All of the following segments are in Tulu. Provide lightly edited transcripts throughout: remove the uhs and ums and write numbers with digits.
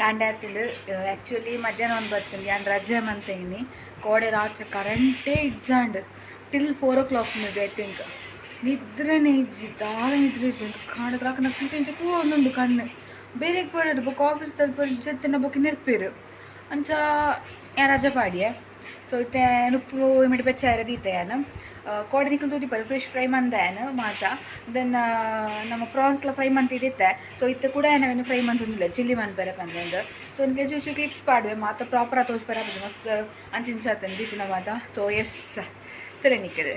ಕಾಂಡೆ ಆತುಂಡು. ಆ್ಯಕ್ಚುಲಿ ಮಧ್ಯಾಹ್ನ ಒಂದು ಬರ್ತುಂಡು. ಯಾನ್ ರಜೆ ಮಂತೇನಿ. ಕೋಡೆ ರಾತ್ರಿ ಕರೆಂಟೇ ಇಜ್ಜಾಂಡ್. Till 4 o'clock maybe, I think. ನಿದ್ರೆನೇ ಇಜ್ಜಿ, ದಾಲ ನಿದ್ರೆ ಇಜ್ಜಿ. ಕಾಂಡೆ ರಾಕನ ಇಂಚ ತೂವೊಂದುಂಡು ಕಣ್ಣು. ಬೇರೆ ಪೋರದು ಬೊಕ ಆಫೀಸ್ ತಲುಪ ಜತ್ತಿನ ಬೊಕ ನೆರ್ಪೇರು. ಅಂಚ ಯಾನ್ ರಜೆ ಪಾಡಿಯೆ. ಸೊ ಇತ್ತೆ ನುಪ್ಪು ಇಮಿಡಿ ಬೆಚ್ಚಾರ ದೀತೆ ಯಾನ್. ಕೋಡೆ ನಿಕುಲು ತೂದಿಪ್ಪರು, ಫಿಶ್ ಫ್ರೈ ಮಂದಾಯನ್ ಮಾತ. ದೆನ್ ನಮ್ಮ ಪ್ರಾನ್ಸ್ಲ ಫ್ರೈ ಮಂತಿದ್ದಿತ್ತೆ. ಸೊ ಇತ್ತೆ ಕೂಡ ಏನವೇನು ಫ್ರೈ ಮಂತೊಂದಿಲ್ಲ, ಚಿಲ್ಲಿ ಮನ್ಪೆರೆ ಪಂದಂದು. ಸೊ ನಿಮಗೆ ಚೂಚು ಕ್ಲಿಪ್ಸ್ ಪಾಡುವೆ. ಮಾತ ಪ್ರಾಪರ್ ತೋಜ್ಪೆರೆ ಆಪುಜಿ, ಮಸ್ತ್ ಅಂಚಿಂಚ ಆತಂದು ದೀಪಿನ ಮಾತ. ಸೊ ಎಸ್, ತಲೆ ನಿಕ್ಕದು.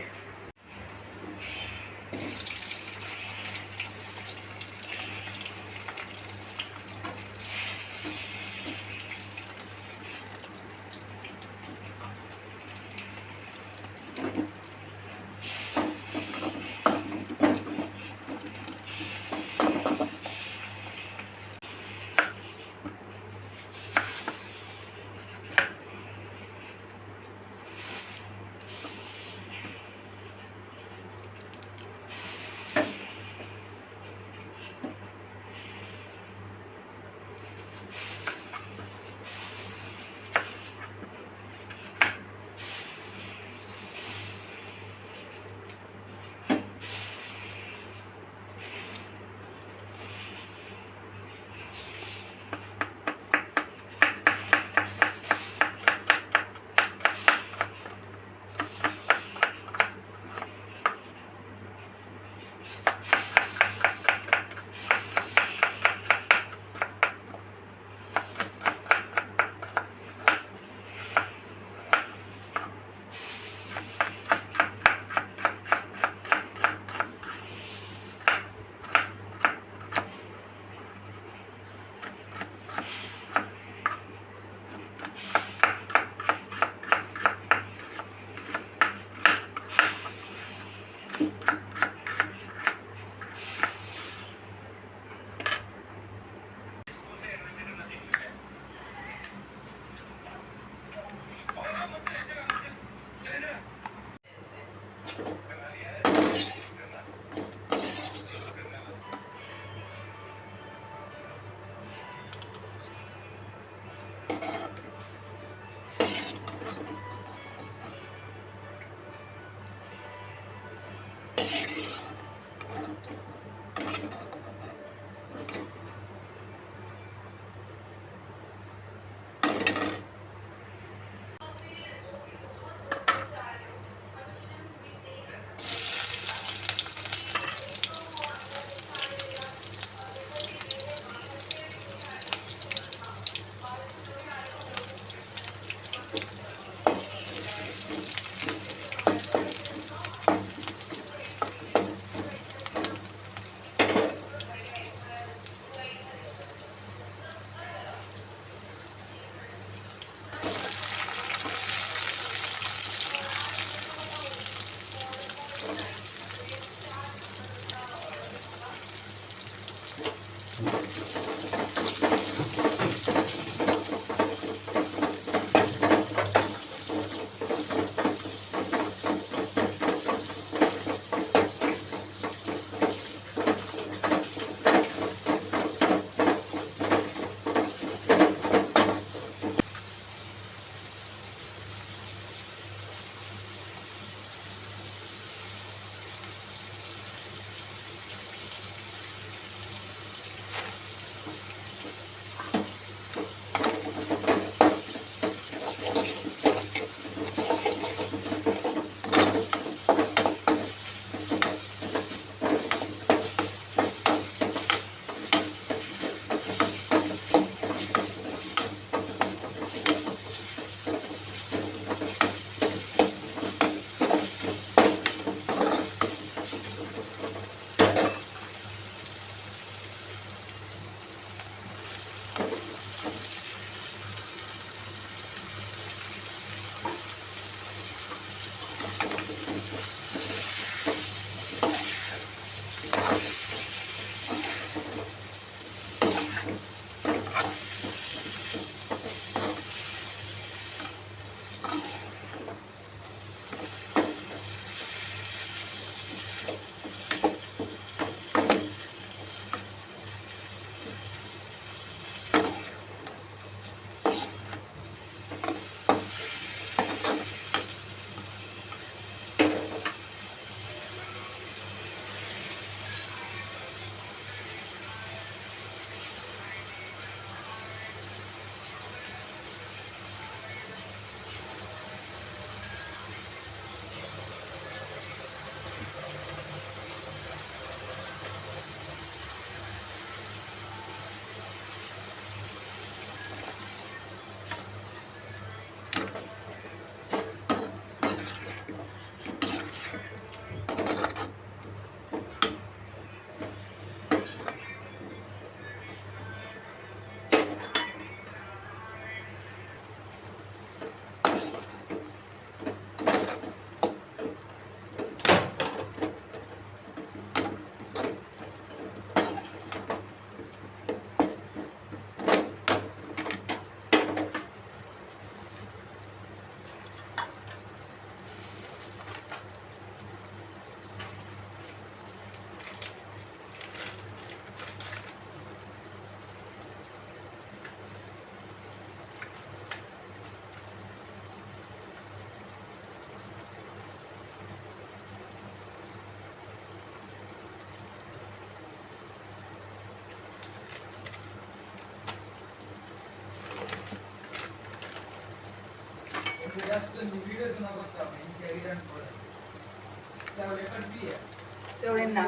ಎನ್ನ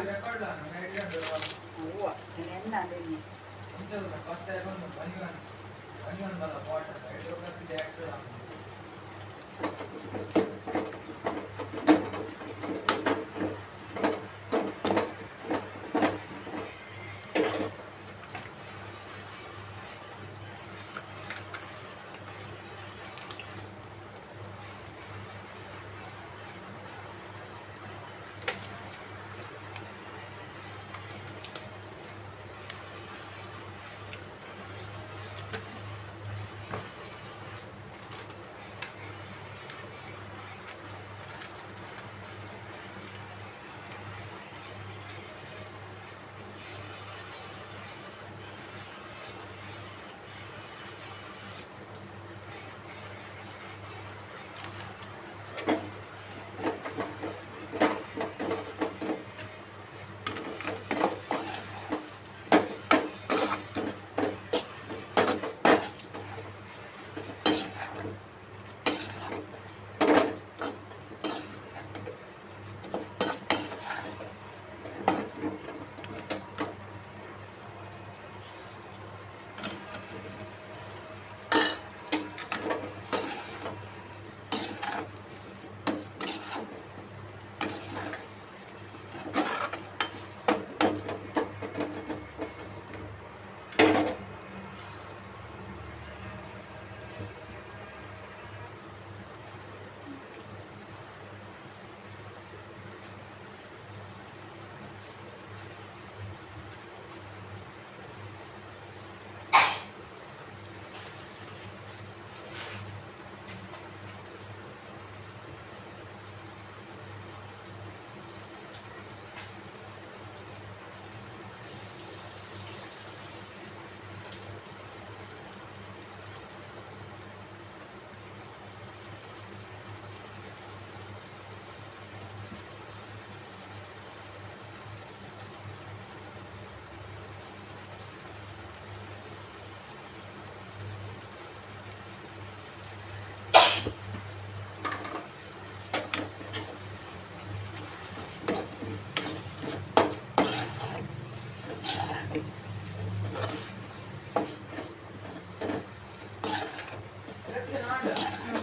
ಅವ್ವ ಎನ್ನ ಅದೇನಿ.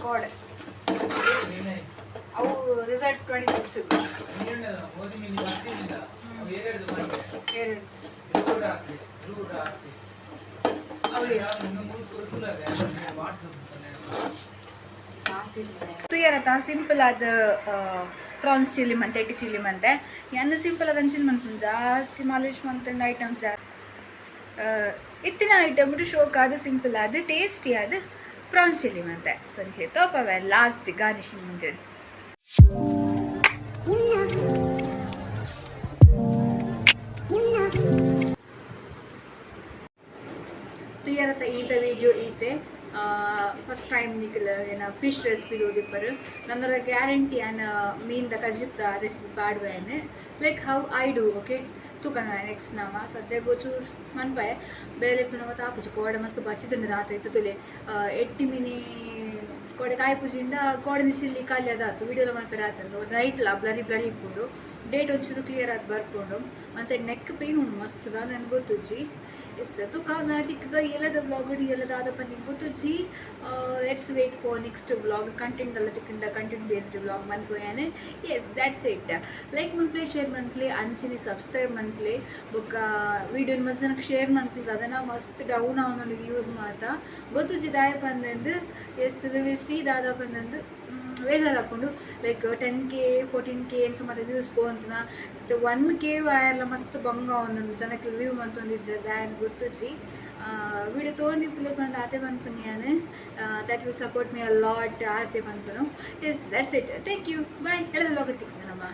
ಕೋಡೆ ಅವು ರಿಸಲ್ಟ್ 26. ಎರಡು. ತುಯ್ಯರತ ಸಿಂಪಲ್ ಆದ ಪ್ರಾನ್ಸ್ ಚಿಲ್ಲಿ ಮಂತೆ, ಎಟ್ಟಿ ಚಿಲ್ಲಿ ಮಂತೆ. ಯಾನ್ ಸಿಂಪಲ್ ಆದ ಚಿಲ್ಲಿ ಮನ್ಪುಂಡು. ಜಾಸ್ತಿ ಮಾಲಿಶ್ ಮಂತಂಡ ಐಟಮ್ಸ್ ಜಾಸ್ತಿ ಇತ್ತಿನ ಐಟಮ್ ಶೋಕ್ ಆದ, ಸಿಂಪಲ್ ಆದ, ಟೇಸ್ಟಿ ಆದ ಪ್ರಾನ್ಸ್ ಚಿಲ್ಲಿ ಮಂತೆ. ಸೊ ನಿಕ್ಲೆ ತೋಪವೆ ಲಾಸ್ಟ್ ಗಾರ್ನಿಶಿಂಗ್ ಮಂತೆ. ತುಯ್ಯರತ ಈತ ವಿಡಿಯೋ ಈತೆ. ಫಸ್ಟ್ ಟೈಮ್ ನಿಕಲ್ ಏನ ಫಿಶ್ ರೆಸಿಪಿ ಓದಿಪ್ಪರು. ನನ್ನರ ಗ್ಯಾರಂಟಿ ಆನ್ ಮೀನ್ದ ಕಜಿಪ್ದ ರೆಸಿಪಿ ಪಾಡುವೇನೆ, like how I do, okay? ತೂಕನ next ನಾಮ ಸದ್ಯಕ್ಕೆ ಚೂರು ಮನ್ಪಾಯ ಬೇರೆ ನಮ್ಮ ತಾಪುಜು. ಕೋಡೆ ಮಸ್ತ್ ಬಚ್ಚಿದುಂಡು. ರಾತ್ರಿ ಇತ್ತು ತುಲೆ ಎಟ್ಟಿ ಮಿನಿ ಕೋಡೆ ಕಾಯಿ ಪೂಜಿಂದ ಕೋಡೆ ಚಿಲ್ಲಿ ಖಾಲಿ ಅದಾತು. ವಿಡಿಯೋಲ ಮನ್ಪೆ ರಾತ್ರಿ ನೈಟ್ಲ ಬ್ಲರಿ ಬ್ಲರಿ ಇಪ್ಪುಂಡು. ಡೇಟ್ ಒಂಚೂರು ಕ್ಲಿಯರ್ ಆಗಿ ಬರ್ಪುಂಡು. ಒಂದು ಸೈಡ್ ನೆಕ್ ಪೇನ್ ಉಂಡು ಮಸ್ತ್, ನನ್ಗೆ ಗೊತ್ತುಜ್ಜಿ. ಎಸ್, ತುಕ ತಿಕ್ಕಗ ಎಲ್ಲದ ವ್ಲಾಗ್ ಎಲ್ಲದ ಆದಪ್ಪ ನಿಂಗೆ ಗೊತ್ತುಜ್ಜಿ. Let's wait for next vlog. Content ಎಲ್ಲ ತಿಕ್ಕಂಡ ಕಂಟೆಂಟ್ ಬೇಸ್ಡ್ ವ್ಲಾಗ್ ಮನ್ಪುಯಾನೆ. Yes, that's it. Like ಮನ್ಪ್ಲೆ, share ಮನ್ಪ್ಲೆ, ಅಂಚಿನಿ subscribe ಮನ್ಪ್ಲೆ. ಬೊಕ್ಕ ವೀಡಿಯೋ ಮಸ್ತ್ ಜನಕ್ಕೆ ಶೇರ್ ಮನ್ಪ್ಲೆ. ಅದನ್ನ ಮಸ್ತ್ ಡೌನ್ ಅವನು ಯೂಸ್ ಮಾತಾ ಗೊತ್ತುಜ್ಜಿ ದಾಯ ಪಂದಂದು. ಎಸ್, we will see ದಾದ ಪಂದಂದು. ಬೇಜಾರು ಹಾಕೊಂಡು ಲೈಕ್ 10K, 14K ಅಂಚ ಮತ್ತೆ ವ್ಯೂಸ್ ಪೋವಂತನ 1K ಆಯರ್ಲ ಮಸ್ತ್ ಬಂಗ ಒಂದೊಂದು ಜನಕ್ಕೆ ವ್ಯೂ ಮಂತೊಂದಿಜ್ಜ ದಾಯನ್ ಗೊತ್ತುಜ್ಜಿ. ವಿಡಿಯೋ ತೋಂದಿ ಪುಲೆ ಪಂಡ ಆತೆ ಪನ್ಪುನಿ. That will support me a lot ಆತೆ ಪನ್ಪುನು. Yes, that's it. Thank you, bye. ಎಡದ ವ್ಲಾಗ್ ತಿಕ್ಕಿದೆ ನಮ್ಮ.